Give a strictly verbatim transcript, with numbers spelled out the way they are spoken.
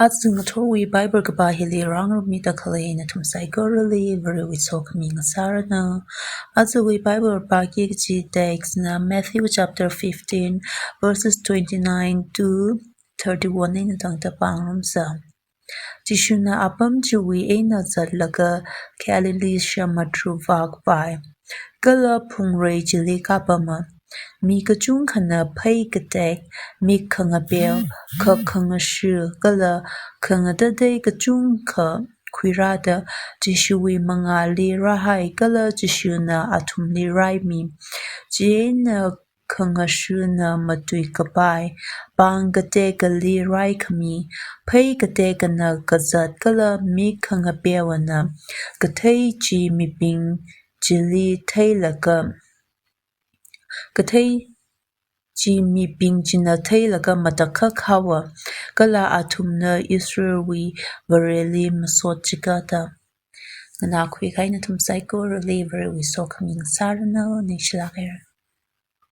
Aja ngathorwui Bible kapā hili rāngarummi da khalei nathum saikorali Varewui sokhami ngasāranu. Ajawui Bible pāki kaji text na Matthew chapter fifteen, verses twenty-nine to thirty-one eina tangda pāngarumsa. Jishuna apam chiwui eina zatlaga Galilee samudru vākhavai. Kala phungrei chili kapama. Mi kachungkhana phei katek, mik khangapeo, khak khangashu, kala khangatatei kachungkha khuirāda Jishuwui mangāli rāhai kala Jishuna athumli raimi. Chieina khangashuna matuikapai, pāng katekali raikhami, phei katekana kazat kala mik khangapeoana kathei chi mibing chili theilaga, kathei chi mibing china theilaga matakhak haowa, kala athumna Israelwui Vareli masot chikata. Nganākhui kahai nathum saikorali Varewui sokhami ngasāranu, ningshilāk haira.